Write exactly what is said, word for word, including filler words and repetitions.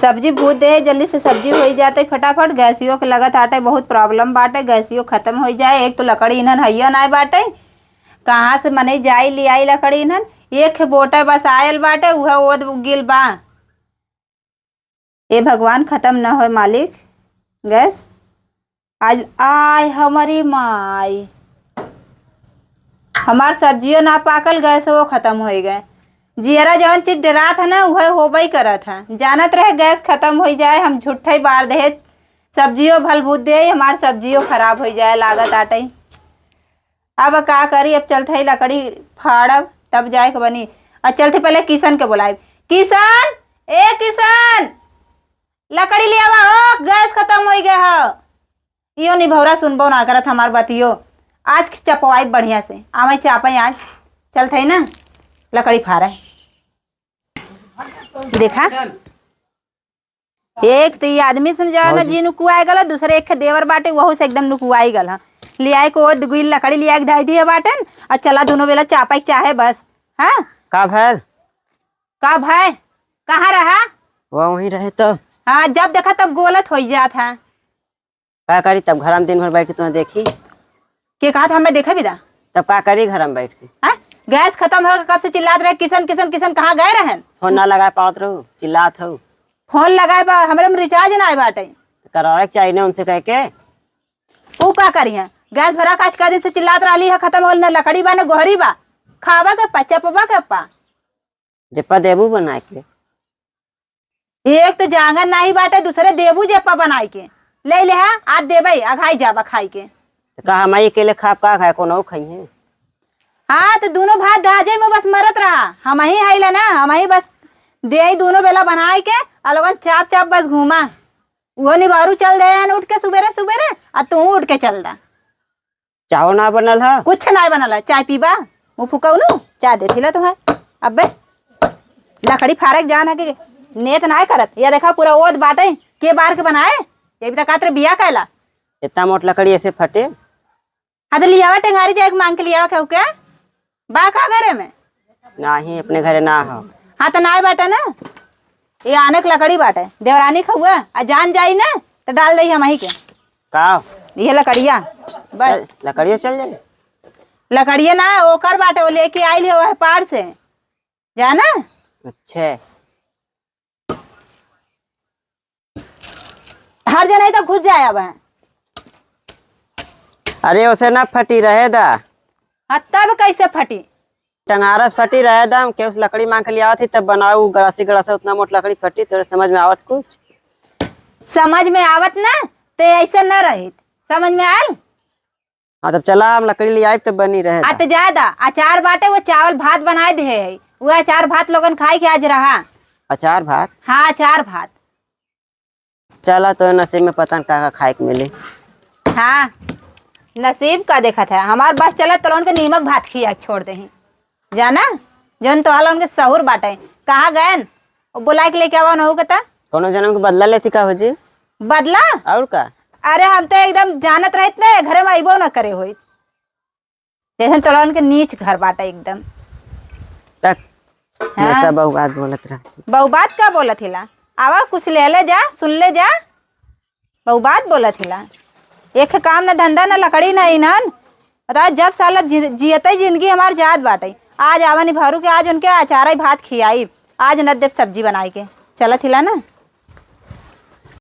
सब्जी भूज दे, जल्दी से सब्जी होइ जाते फटाफट। गैसियो के लगत आटे बहुत problem बाटे, गैसियो खतम होइ जाए। एक तो लकड़ी इन्हन हइया नाय बाटे, कहाँ से मनई जाई लियाई लकड़ी इन्हन। एक बोटा बस आयल बाटे, उहे ओद गिल बा। ए भगवान, खतम न होए मालिक गैस। आज आय हमरी माई, हमार सब्जियो ना पाकल, गैसवो खतम होइ गए। जियरा जवन चीज डरात है ना, उहे होबई करत है। जानत रहे गैस खतम होइ जाए, हम झूठे बार देहे, सब्जियो भल भूत दे, हमार सब्जियो खराब होइ जाए लागत आटे। अब का करी, अब चलत हई लकड़ी फाड़ब, तब जाए के बनी। और चलत हई पहले किशन के बुलाइब। किशन, ए किशन, लकड़ी ले आवा हो, गैस खतम होइ गए ह। इहो निभौरा सुनबो ना करत हमार बतियो। आज चपवाई बढ़िया से, आवे चापे आज। चलत हई ना, लकड़ी फाड़े। देखा, एक त ई आदमी से जाना भौजी। जी नुकुआए गल, दूसरे एक देवर बाटे, वहू से एकदम नुकुआई गल ह। लियाए के ओद गुइल लकड़ी लियाए के धाई दिए बाटेन, और चला दोनों बेला चापा के चाहे बस। हाँ? का भैल? का भय? कहाँ रहा? वह वहीं रहे तो। हाँ, जब देखा तब गोलत होइ जात है। का करी तब, घर में दिन भर बैठ के तुम्हें देखी। के कहा था हमें देखे भी दा? तब का करी घर में बैठ के? हाँ? गैस खतम हो, कब से चिल्लात रहे, "किशन, किशन, किशन, कहाँ गए रहन?" फोन ना लगाए पावत रहू, चिल्लात हो। फोन लगाए बा, हमरे में recharge ना आए बाटे। करवाए के चाहिए ना उनसे कह के। ऊ का करी है? गैस भरा के आज का दिन से चिल्लात रहली है, खतम होल, ना लकड़ी बा, ना गोहरी बा। खावा के पा, चपवा के पा। जेपा देबू बनाए के। एक तो जांगर नाही बाटे, दूसरे देबू जेपा बनाए के। ले ले हा, आज देबे, अघाई जाबा खाई के। तो का हम ही अकेले खाब, का खाए, कोनो खाई है? हाँ, तो दोनों भाई दाजे में बस मरत रहा। हम ही हाइला ना, हम ही बस दे दोनों बेला बनाए के, और लोगन चाप चाप बस घूमा। उहो निबारू चल दे हन उठ के सुबेरे सुबेरे, आ तू उठ के चल दा। चाहो ना बनल ह? कुछ ना बनल ह। चाय पीबा? मुँह फुकौनू? चाय देथिला तुम्हें। अबे, लकड़ी फारक जान है कि नेत ना करत। या देखा, पूरा ओद बाटे, के बार के बनाए? ये भी तो कातरे बिया कैला। इतना मोट लकड़ी ऐसे फटे? हाँ, तो लियावा टेंगारी जाए के मांग के लियावा केहू के। बा का घरे में? नाही, अपने घरे ना हो। हाँ, तो नाय बाटे ना। ये आने के लकड़ी बाटे। देवरानी खउआ, आ जान जाई ना, तो डाल दई हमही के। का? ये लकड़िया। बस। चल, लकड़ियो चल जाई? लकड़िया ना, ओकर बाटे, वो लेके आइल है वह पार से। जाना? अच्छा। हर जने तो घुस जाए अब। अरे, ओसे ना फटी, रहे दा। हाँ, तब कैसे फटी? टंगारस फटी, रहे दा। हम केहू से लकड़ी मांग के लियावत ही, तब बनाऊ, गड़ासी गड़ासा, उतना मोट लकड़ी फटी, तोरे समझ में आवत कुछ? समझ में आवत ना, ते ऐसे न रहित। समझ में आल? हाँ, तब चला, हम लकड़ी ले आइब, तब बनी रहे आ, दा। तो जा दा, अचार बाटे, वो चावल भात बनाए दे है, वो अचार भात लोगन खाए के आज रहा। अचार भात? हाँ, अचार भात। चला, तो नसीब में पता न का का खाए के मिली। हाँ, नसीब का देखत है, हमार बस चलत तो लोगन के नीमक भात खिया के छोड़ देही। जाना, जौन तोहरा लोगन के सहूर बाटे, कहाँ गएन? वो बुलाए के लेके आवा, नहू के ता। कौनो जन्म के बदला लेती का हो जी? बदला? और का? अरे, हम तो एकदम जानत रहित ने, घरे में अइबो न करे होइत। जैसे तोरा उनके नीच घर बाटे एकदम। तक हाँ। हमेशा बहु बात बोलत रहती। बहु बात का बोलत हिला? आवा, कुछ ले ले जा, सुन ले जा। बहु बात बोलत हिला। एक काम न धंधा, न लकड़ी, न इन्हन। बताओ, जब साला जि-, जियते जिंदगी हमार जात बाटे। आज आवा निभरू के, आज उनके अचारा भात खियाई, आज न देब सब्जी बनाई के। चलत हिला ना?